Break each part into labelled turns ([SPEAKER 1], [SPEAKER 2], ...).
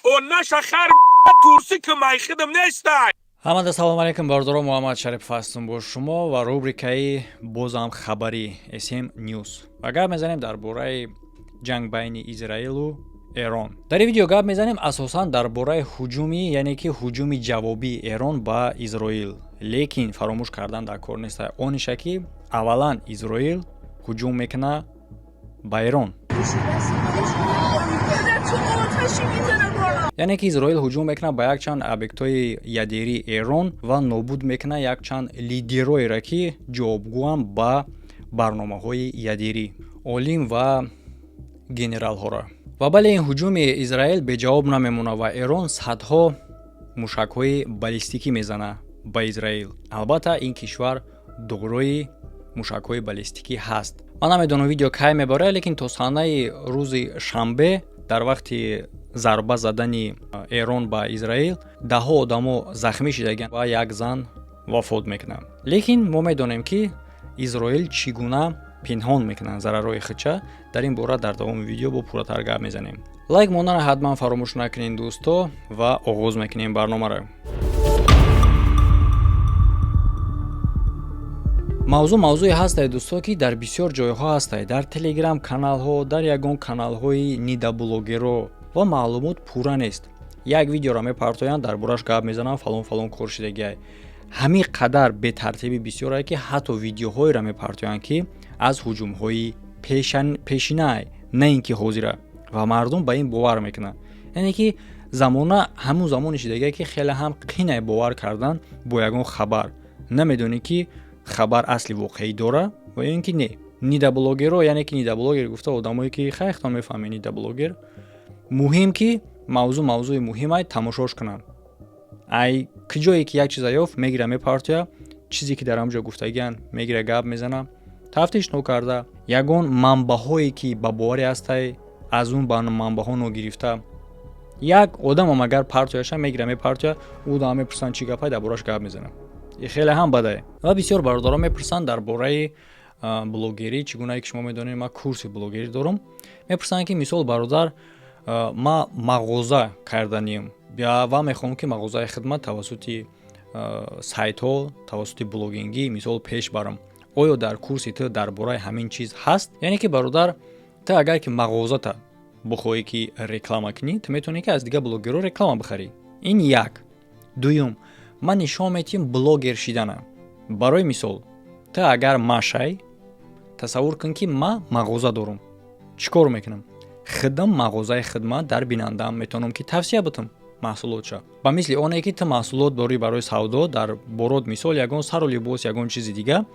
[SPEAKER 1] О наша хар турси ки майхидам нестай.
[SPEAKER 2] Ҳамада салому алайкум, бародаро. Муҳаммад Шарипов ҳастам бо шумо ва рубрикаи бозам хабарӣ SM News. Ва гап мезанем дар бораи ҷанг байни Израилу Эрон. Дар ин видео гап мезанем асосан дар бораи ҳуҷуми, яъне ки ҳуҷуми ҷавобии Эрон ба Изроил. Лекин фаромӯш кардан дар кор нест ониша, ки аввалан Изроил ҳуҷум мекунад ба Эрон, яъне ки Изроил ҳуҷум мекунад ба якчанд объектҳои ядерии Эрон ва нобуд мекунад якчанд лидерҳоеро, ки ҷавобгӯанд ба барномаҳои ядерӣ, олим ва генералҳоро. Ва бале, ин ҳуҷуми Израил беҷавоб намемонад ва Эрон садҳо мушакҳои баллистикӣ мезанад ба Израил. Албатта, ин кишвар дорои мушакҳои баллистикӣ ҳаст. Ман намедонам, видео кай мебарад, лекин то санаи рӯзи шанбе, дар вақти зарба задани Эрон ба Израил, даҳҳо одамо захмӣ шидагианд ва як зан вафот мекунад. Лекин мо медонем, ки Изроил чӣ гуна пинҳон мекунанд зарарҳои худша. Дар ин бора дар давоми видео бо пурратар гап мезанем. Лайк монданро ҳатман фаромӯш накунед, дӯсто, ва оғоз мекунем барномаро. Мавзӯъ мавзӯе ҳастае, дӯсто, ки дар бисёр ҷойҳо ҳастае, дар телеграм каналҳо, дар ягон каналҳои недоблогеро, ва маълумот пурра нест. Як видеоро мепартоянд, дар бораш гап мезананд, фалон фалон кор шидагиай. Ҳамин қадар бетартибӣ бисёрае, ки ҳатто видеоҳоеро мепартоянд, ки аз ҳуҷумҳои пешинае, на ин ки ҳозира, ва мардум ба ин бовар мекунанд. Яъне ки замона ҳамун замоне шидагие, ки хеле ҳам қинае бовар кардан бо ягон хабар. Намедонӣ, ки хабар асли воқеӣ дора ва ё ин ки не. Недоблогеро, яъне ки недоблогер гуфта одамое ки хайхтон мефаҳмед, недоблогер. Муҳим ки мавзӯъ мавзӯи муҳимай, тамошош кунанд. Ай куҷое ки як чиза ёфт, мегира, мепартоя. Чизе ки дар ҳамҷо гуфтагиан, мегира, гап мезана, тафтиш нокарда, ягон манбаъҳое ки ба боварӣ ҳастай, аз он ба манбаъҳо ногирифта. Як одамам агар партояша, мегира, мепартоя. Ӯ дама мепурсанд, чӣ гапай, дар бораш гап мезанам. Хеле ҳам бадае. Ва бисёр бародарон мепурсанд дар бораи блогерӣ. Чӣ гунае ки шумо медонед, ман курси блогерӣ дорам. Мепурсанд, ки мисол, бародар, ман мағоза карданиям ва мехоҳам, ки мағозаи хидмат тавассути сайтҳо, тавассути блогингӣ, мисол, пеш барам. Оё дар курси ту дар бораи ҳамин чиз ҳаст? Яъне ки, бародар, ту агар ки мағозата бихоҳӣ ки реклама кунӣ, ту метавонӣ ки аз дигар блогерҳо реклама бихарӣ. Ин як. Дуюм, ман нишон медиҳем блогер шидана. Барои мисол, ту агар машай, тасаввур кун, ки ман мағоза дорам. Чӣ кор мекунам? Хидм мағозаи хидмат дар бинандаам метавонам ки тавсия битам маҳсулотша, ба мисли оне ки ту маҳсулот дорӣ барои савдо дар бород, мисол, ягон сару либос, ягон чизи дига.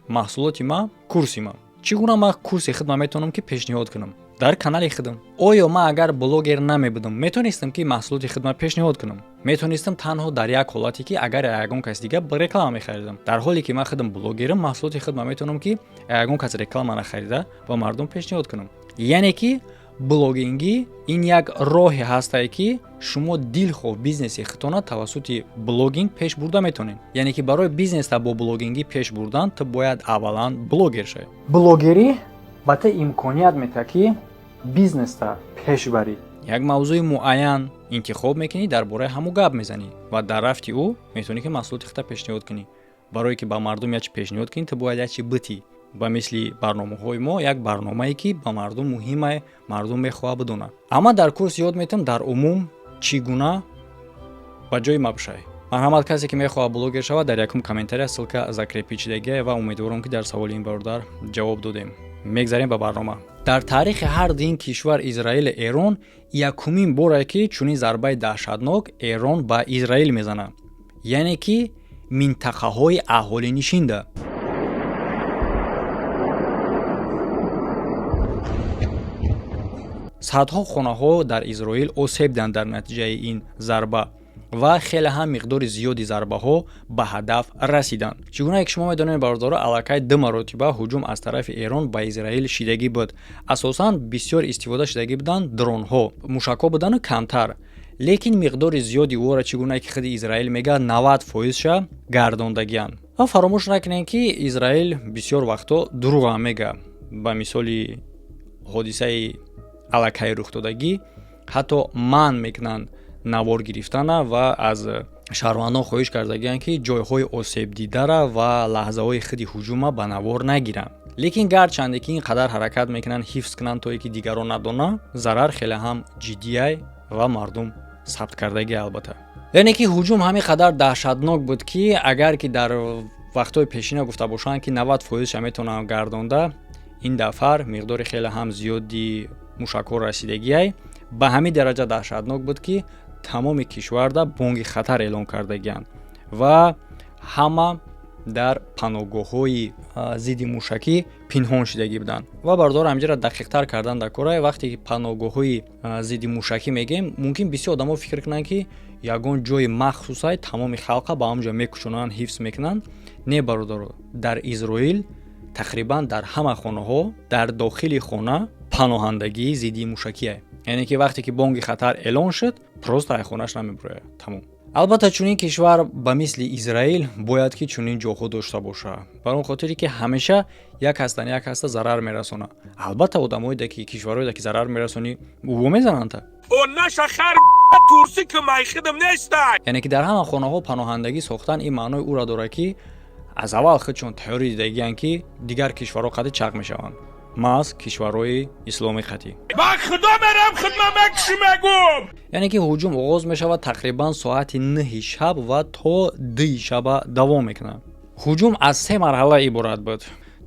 [SPEAKER 2] Маҳсулоти ма, курси ма. Чӣ гуна ман курси хидма метавонам ки пешниҳод кунам дар канали худам? Оё ман агар блогер намебудам, метавонистам ки маҳсулоти хидмат пешниҳод кунам? Метавонистам танҳо дар як ҳолате, ки агар ягон кас дига реклама мехаридам. Дар ҳоле ки ман худам блогерам, маҳсулоти хидма метавонам ки ягон кас реклама нахарида ба мардум пешниҳод кунам. Яъне ки блогингӣ ин як роҳе ҳастае, ки шумо дилхоҳ бизнеси худтона тавассути блогинг пеш бурда метавонед. Яъне ки барои бизнеса бо блогингӣ пеш бурдан, ту бояд аввалан блогер шавӣ. Блогерӣ ба ту имконият медиҳад, ки бизнеста пеш барӣ. Як мавзӯи муайян интихоб мекунӣ, дар бораи ҳамун гап мезанӣ ва дар рафти ӯ метавонӣ ки маҳсулоти худта пешниҳод кунӣ. Барое ки ба мардум як чи пешниҳод кунӣ, ту бояд як чи битӣ. Ба мисли барномаҳои мо, як барномае ки ба мардум муҳимае, мардум мехоҳад бидонад. Амма дар курс ёд метавам дар умум, чӣ гуна ба ҷои ма бишавӣ. Марҳамат, касе ки мехоҳад блогер шавад, дар якум комментария ссылка закрепить шидагия. Ва умедворам, ки дар саволи ин бародар ҷавоб додем. Мегзарем ба барнома. Дар таърихи ҳар ду ин кишвар, Израилу Эрон, якумин боре ки чунин зарбаи даҳшатнок Эрон ба Израил мезанад, яъне ки минтақаҳои аҳолинишинда. Садҳо хонаҳо дар Изроил осеб диданд дар натиҷаи ин зарба ва хеле ҳам миқдори зиёди зарбаҳо ба ҳадаф расиданд. Чӣ гунае ки шумо медонед, бародаро, аллакай ду маротиба ҳуҷум аз тарафи Эрон ба Израил шидагӣ буд. Асосан бисёр истифода шудагӣ буданд дронҳо, мушакҳо будану камтар, лекин миқдори зиёди ӯро, чӣ гунае ки худи Израил мегӯяд, 90 фоизша гардондагианд. Ва фаромӯш накунем, ки Израил бисёр вақтҳо дурӯғам мегӯяд. Ба мисоли ҳодисаи аллакай рухдодагӣ, ҳатто манъ мекунанд. Навор гирифтана ва аз шаҳрвандон хоҳиш кардагиянд, ки ҷойҳои осебдидара ва лаҳзаҳои худи ҳуҷума ба навор нагиранд. Лекин гарчанде ки ин қадар ҳаракат мекунанд, ҳифз кунанд, то ки дигарон надонанд, зарар хеле ҳам ҷиддиай ва мардум сабт кардагӣ. Албатта, яъне ки ҳуҷум ҳамин қадар даҳшатнок буд, ки агар ки дар вақтҳои пешина гуфта бошанд, ки 90 фоизша метавонанд гардонда, ин дафъар миқдори хеле ҳам зиёди мушакҳо расидагиай. Ба ҳамин дараҷа даҳшатнок буд, ки тамоми кишварда бонги хатар эълон кардагианд ва ҳама дар паноҳгоҳҳои зидди мушакӣ пинҳон шидагӣ буданд. Ва бардор, ҳамҷара дақиқтар кардан дар кора, вақте ки паноҳгоҳҳои зидди мушакӣ мегӯем, мумкин бисёр одамо фикр кунанд, ки ягон ҷои махсусай, тамоми халқа ба ҳамон ҷо мекушонанд, ҳифз мекунанд. Не, бародаро, дар Изроил тақрибан дар ҳама хонаҳо дар дохили хона паноҳандагии зидди мушакие. Яъне ки вақте ки бонги хатар эълон шуд, просто ай хонаш намебурояд, тамом. Албатта, чунин кишвар ба мисли Израил бояд ки чунин ҷоҳо дошта бошад, бар он хотире ки ҳамеша як ҳастан, як ҳаста зарар мерасонад. Албатта, одамое ки кишварое ки зарар мерасонӣ, ӯво мезананд.
[SPEAKER 1] Наша хар турси ки майхидам нестай.
[SPEAKER 2] Яъне ки дар ҳама хонаҳо паноҳандагӣ сохтан, ин маънои ӯро дорад, ки аз аввал худшон тайёрӣ дидагиянд, ки дигар кишварҳо қатӣ чақ мешаванд, маҳз кишварҳои исломӣ қатӣ.
[SPEAKER 1] Ба худо мерам, хидма мекуши, мегум.
[SPEAKER 2] Яъне ки ҳуҷум оғоз мешавад тақрибан соати 9-и шаб ва то 2-и шаба давом мекунад. Ҳуҷум аз се марҳала иборат буд.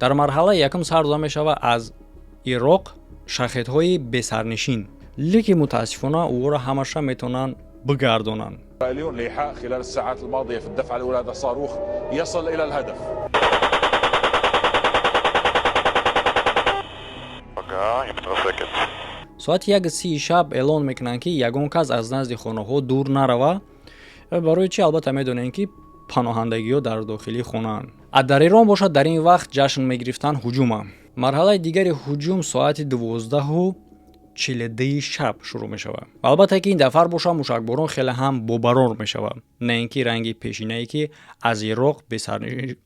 [SPEAKER 2] Дар марҳалаи якум сар дода мешавад аз Ироқ шахедҳои бесарнишин, лекин мутаассифона ӯро ҳамаша метавонанд бигардонанд.
[SPEAKER 3] الإسرائيليون لإيحاء خلال الساعات الماضية في الدفعة الأولى، هذا صاروخ يصل إلى الهدف.
[SPEAKER 2] Соати 1:30 шаб эълон мекунанд, ки ягон кас аз назди хонаҳо дур нарава. Барои чи? Албатта, медонем, ки паноҳандагиҳо дар дохили хонаанд. А дар Эрон бошад, дар ин вақт ҷашн мегирифтанд ҳуҷума. Марҳалаи дигари ҳуҷум соати 12:42-и шаб шурӯъ мешавад. Албатта ки ин дафъар боша, мушакборон хеле ҳам бобарор мешавад, на ин ки ранги пешинае, ки аз Ироқ бесарнишин.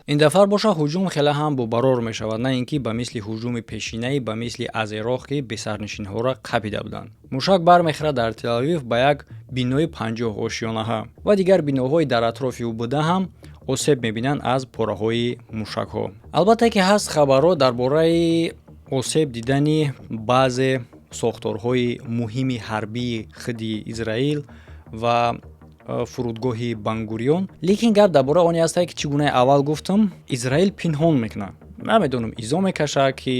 [SPEAKER 2] Ин дафъар боша, ҳуҷум хеле ҳам бобарор мешавад, на ин ки ба мисли ҳуҷуми пешинаи, ба мисли аз Ироқ, ки бесарнишинҳоро қапида буданд. Мушак бармехӯрад дар Телавив ба як бинои 50-ошёнаҳа ва дигар биноҳои дар атрофи ӯ буда ҳам осеб мебинанд аз пораҳои мушакҳо. Албатта ки ҳаст хабарҳо дар бораи осеб дидани баъзе сохторҳои муҳими ҳарбии худи Израил ва фурудгоҳи Бангуриён, лекин гап дар бораи оне ҳастае, ки чӣ гунаи аввал гуфтам, Израил пинҳон мекунад. Намедонам, изо мекашад, ки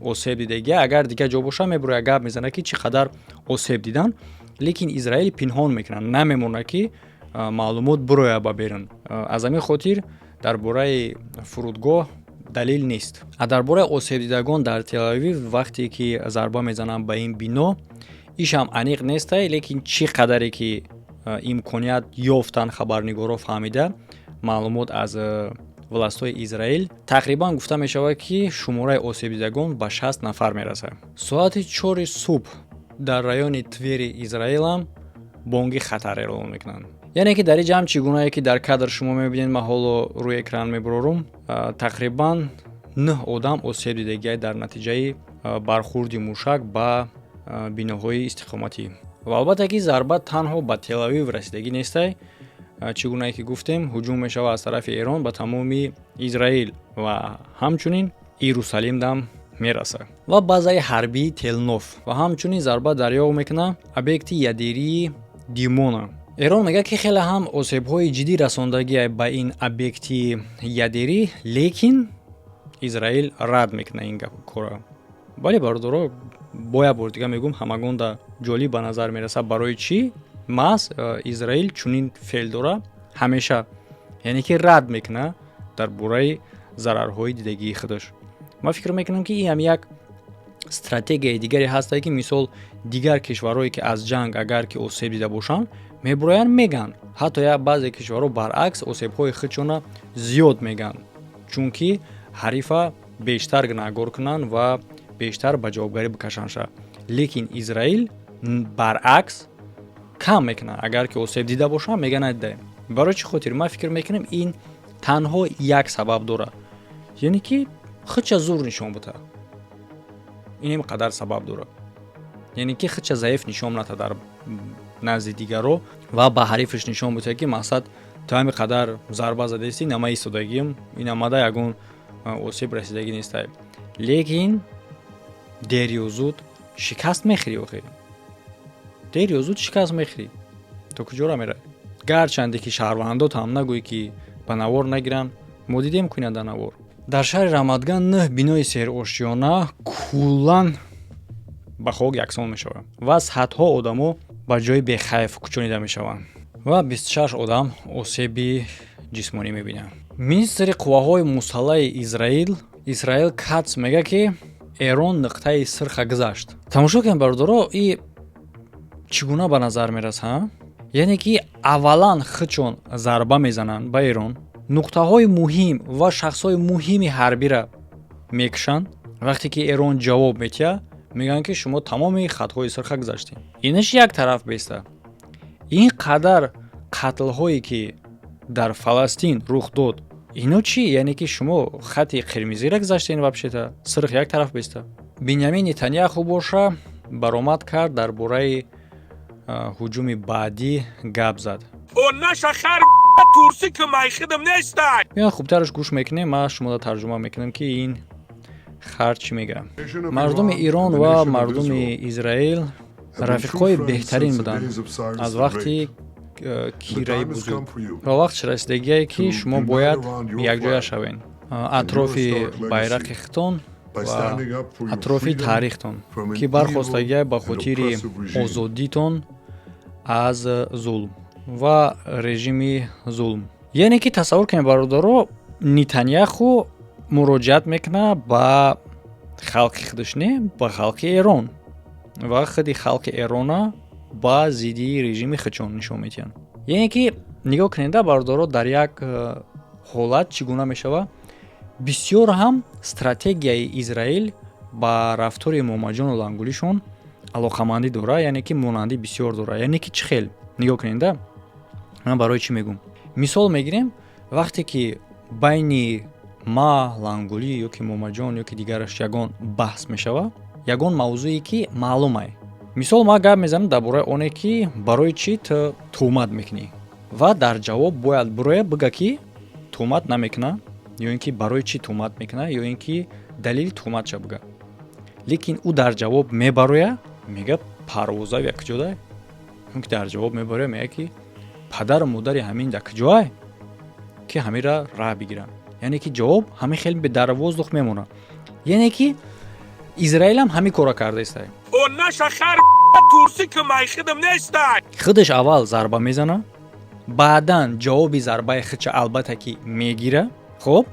[SPEAKER 2] осеб дидагия. Агар дигар ҷо боша, мебурояд, гап мезанад, ки чӣ қадар осеб дидан, лекин Израил пинҳон мекунад, намемонад, ки маълумот бурояд ба берун. Аз ҳамин хотир дар бораи фурудгоҳ далел нест. А дар бораи осебдидагон дар Телавив, вақте ки зарба мезананд ба ин бино, ишам аниқ нестай, лекин чӣ қадаре ки имконият ёфтанд хабарнигорҳо фаҳмида маълумот аз властҳои Израил, тақрибан гуфта мешавад, ки шумораи осебдидагон ба 60 нафар мерасад. Соати 4-и субҳ дар райони Твери Израилам бонги хатар эълон мекунанд. Яъне ки дар ин ҷамъ, чӣ гунае ки дар кадр шумо мебинед, ман ҳоло рӯи экран мебурорум, тақрибан нӯҳ одам осеб дидагиай дар натиҷаи бархурди мушак ба биноҳои истиқоматӣ. Ва албатта ки зарба танҳо ба Телавив расидагӣ нестай. Чӣ гунае ки гуфтем, ҳуҷум мешавад аз тарафи Эрон ба тамоми Израил ва ҳамчунин Иерусалимдам мерасад ва базаи ҳарбии Телноф, ва ҳамчунин зарба дарёфт мекунад объекти ядерии Димона. Эрон мегӯяд, ки хеле ҳам осебҳои ҷиддӣ расондагия ба ин объекти ядерӣ, лекин Израил рад мекунад ин кора. Бале, бародаро, бо як бор дига мегӯм, ҳамагонда ҷолиб ба назар мерасад, барои чӣ маҳз Израил чунин феъл дора ҳамеша, яъне ки рад мекунад дар бораи зарарҳои дидагии худаш. Ман фикр мекунам, ки ин ҳам як стратегияи дигаре ҳастае, ки мисол дигар кишварҳое, ки аз ҷанг агар ки осеб дида бошанд, мебуроянд, мегӯянд. Ҳатто як баъзе кишварҳо баръакс осебҳои худшона зиёд мегӯянд, чунки ҳарифа бештар гунаҳгор кунанд ва бештар ба ҷавобгарӣ бикашанд. Лекин Израил баръакс кам мекунад. Агар ки осеб дида бошанд, мегӯянд, надидаем. Барои чӣ хотир? Ман фикр мекунам, ин танҳо як сабаб дорад, яъне ки худша зур нишон бута. Ин ин қадар сабаб дорад, яъне ки худша заиф нишон ната дар Назди дигаро ва ба ҳарифаш нишон бутад, ки мақсад, ту ҳами қадар зарба задести, нама истодагием, инамада ягон осеб расидагӣ нестай. Лекин дер ё зуд шикаст мехӯрӣ. Охир, дер ё зуд шикаст мехӯрӣ. То куҷора меравӣ? Гарчанде ки шаҳрвандот ҳам нагӯй, ки ба навор нагиранд, мо дидем куина дар навор. Дар шаҳри Раматган нӯҳ бинои серошёна куллан ба хок яксон мешаванд ва садҳо одамо ба ҷои бехайф кӯчонида мешаванд ва 26 одам осеби ҷисмонӣ мебинанд. Министри қувваҳои мусаллаҳи Израил Исраил Катс мегӯяд, ки Эрон нуқтаи сирха гузашт. Тамошо кунед, бародаро, и чӣ гуна ба назар мерасад? Яъне ки аввалан худшон зарба мезананд ба Эрон, нуқтаҳои муҳим ва шахсҳои муҳими ҳарбира мекушанд. Вақте ки Эрон ҷавоб метиҳад, мегӯянд, ки шумо тамоми хатҳои сирха гузаштед. Инаш як тараф беста. Ин қадар қатлҳое, ки дар Фаластин рух дод, ино чӣ? Яъне ки шумо хати қирмизиро гузаштен, вообще-то сирх як тараф беста. Биньямин Нетаньяху боша баромад кард, дар бораи ҳуҷуми баъдӣ гап зад.
[SPEAKER 1] Наша хар турсӣ ки майхидам нестай.
[SPEAKER 2] Ё хубтараш гӯш мекунем, ман шумода тарҷума мекунам, ки ин хар чӣ мегӯяд. Мардуми Ирон ва мардуми Израил рафиқҳои беҳтарин буданд аз вақти Кираи Бузург ва вақт расидагие, ки шумо бояд якҷоя шавед атрофи байрақи хитон ва атрофи таърихтон, ки бархостагия ба хотири озодитон аз зулм ва режими зулм. Яъне ки тасаввур кунед, бародаро, Нетаньяху муроҷиат мекунад ба халқи худаш, не ба халқи Эрон, ва худи халқи Эрона ба зидди режими худшон нишон медиҳанд. Яъне ки нигоҳ кунеда, бародаро, дар як ҳолат чӣ гуна мешавад. Бисёр ҳам стратегияи Израил ба рафтори Момаҷону Лангулишон алоқамандӣ дорад, яъне ки монандӣ бисёр дорад. Яъне ки чӣ хел? Нигоҳ кунеда, ман барои чӣ мегӯм. Мисол мегирем: вақте ки байни ма, Лангулӣ ё ки Момаҷон ё ки дигараш ягон баҳс мешавад, ягон мавзӯе ки маълумай, мисол, ман гап мезанам дар бораи оне, ки барои чӣ ту туҳмат мекунӣ, ва дар ҷавоб бояд бироя бига, ки туҳмат намекуна ё ин ки барои чӣ туҳмат мекуна, ё ин ки далели туҳматша бига. Лекин ӯ дар ҷавоб мебароя, мега: «Парвозав як куҷодай?» Ки дар ҷавоб мебароя, мега, ки падару модари ҳамин дар куҷоай, ки ҳамира раҳ бигиранд. Яъне ки ҷавоб ҳамин хел дар воздух мемонад. Яъне ки Израилам ҳамин корро кардаистай.
[SPEAKER 1] Наша хар турсӣ ки майхидам нестай.
[SPEAKER 2] Худаш аввал зарба мезана, баъдан ҷавоби зарбаи худша албатта ки мегира. Хоб,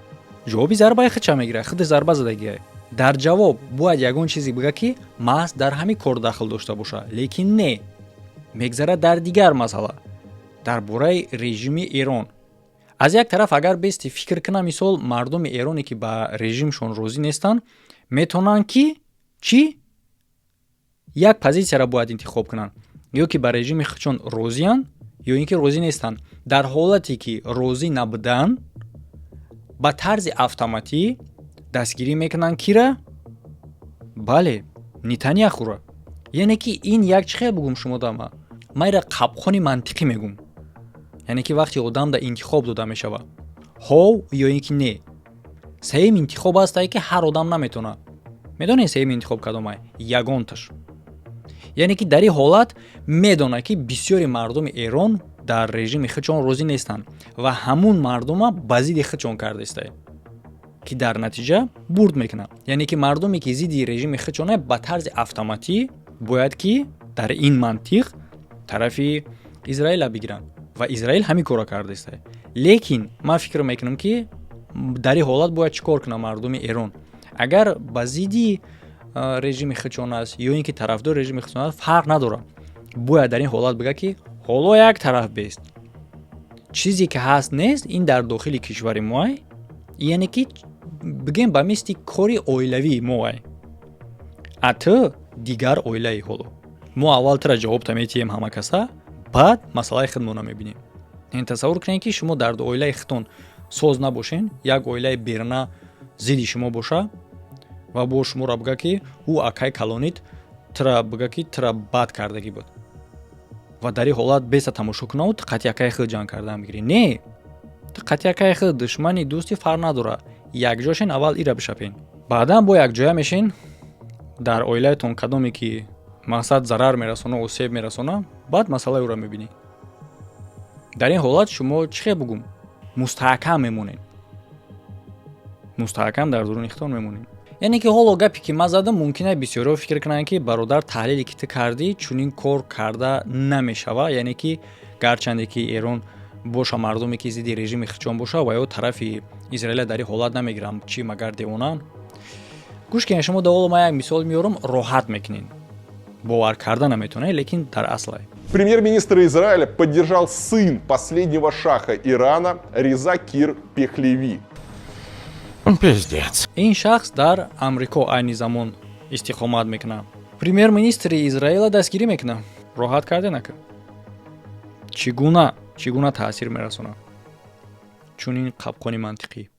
[SPEAKER 2] ҷавоби зарбаи худша мегира, худаш зарба задагия. Дар ҷавоб бояд ягон чизе бига, ки маҳз дар ҳамин кор дахл дошта боша. Лекин не, мегзарад дар дигар масъала, дар бораи режими Эрон. Аз як тараф, агар бести фикр кунам, мисол, мардуми Эроне, ки ба режимшон розӣ нестанд, метавонанд ки чӣ? Як позитсияро бояд интихоб кунанд: ё ки ба режими худшон розианд, ё ин ки розӣ нестанд. Дар ҳолате ки розӣ набуданд, ба тарзи автоматӣ дастгирӣ мекунанд кира? Бале, Нетаньяхура. Яъне ки ин як чӣ хел бугум шумо дама, ман ира қабқони мантиқӣ мегум. Яъне ки вақте одам да интихоб дода мешавад, ҳов ё ин ки не, сеюм интихоб ҳастае, ки ҳар одам наметавонад. Медонед, сеюм интихоб кадомай? Ягонташ. Яъне ки дар ин ҳолат медонад, ки бисёри мардуми Эрон дар режими худшон розӣ нестанд ва ҳамун мардума ба зидди худшон кардаистае, ки дар натиҷа бурд мекунад. Яъне ки мардуме, ки зидди режими худшона, ба тарзи автоматӣ бояд ки дар ин мантиқ тарафи Израила бигиранд ва Израил ҳамин корро кардаистае. Лекин ман фикр мекунам, ки дар ин ҳолат бояд чӣ кор кунад мардуми Эрон? Агар ба зидди режими худшон аст ё ин ки тарафдори режими худшон аст, фарқ надорад, бояд дар ин ҳолат бигӯяд, ки ҳоло як тараф бест, чизе ки ҳаст нест, ин дар дохили кишвари моай, яъне ки бигем, ба мисли кори оилавии моай, а ту дигар оилаи. Ҳоло мо аввал тура ҷавобта метиҳем ҳама каса, баъд масъалаи худмонро мебинем. Яъне тасаввур кунед, ки шумо дар оилаи худтон соз набошен, як оилаи берна зидди шумо боша ва бо шуморо бига, ки ӯ акай калонит тура бига, ки тура бад кардагӣ буд. Ва дар ин ҳолат беса тамошо кунаву ту қатъи акаи худ ҷанг кардан мегирӣ. Не, ту қатъи акаи худ душмани, дӯсти, фарқ надорад, якҷошен, аввал ира бишапен, баъдан бо якҷоя мешен. Дар оилаятон кадоме ки мақсад зарар мерасона, осеб мерасона, баъд масъалаи ӯро мебинӣ. Дар ин ҳолат шумо, чӣ хел бугум, мустаҳкам мемонед, мустаҳкам дар дуруни худтон мемонед. Яъне ки ҳоло гапе ки ман задам, мумкин аст бисёриҳо фикр кунанд, ки бародар, таҳлиле ки ту кардӣ, чунин кор карда намешава. Яъне ки гарчанде ки Эрон боша, мардуме ки зидди режими хичон боша ва ё тарафи Израиля дар ин ҳолат намегиранд, чӣ магар девонанд? Гӯш кунед, шумо даволо ман як мисол меорам, роҳат мекунед, бовар карда наметавонед, лекин дар аслай.
[SPEAKER 4] Премьер-министра Израиля поддержал сын последнего шаха Ирана Реза Кир Пехлеви.
[SPEAKER 1] Пиздец.
[SPEAKER 2] Ин шахс дар Амрико айни замон истиқомат мекунад, премьер-министри Израила дастгирӣ мекунад. Роҳат карде нака? Чӣ гуна таъсир мерасонад чунин қапқони мантиқӣ?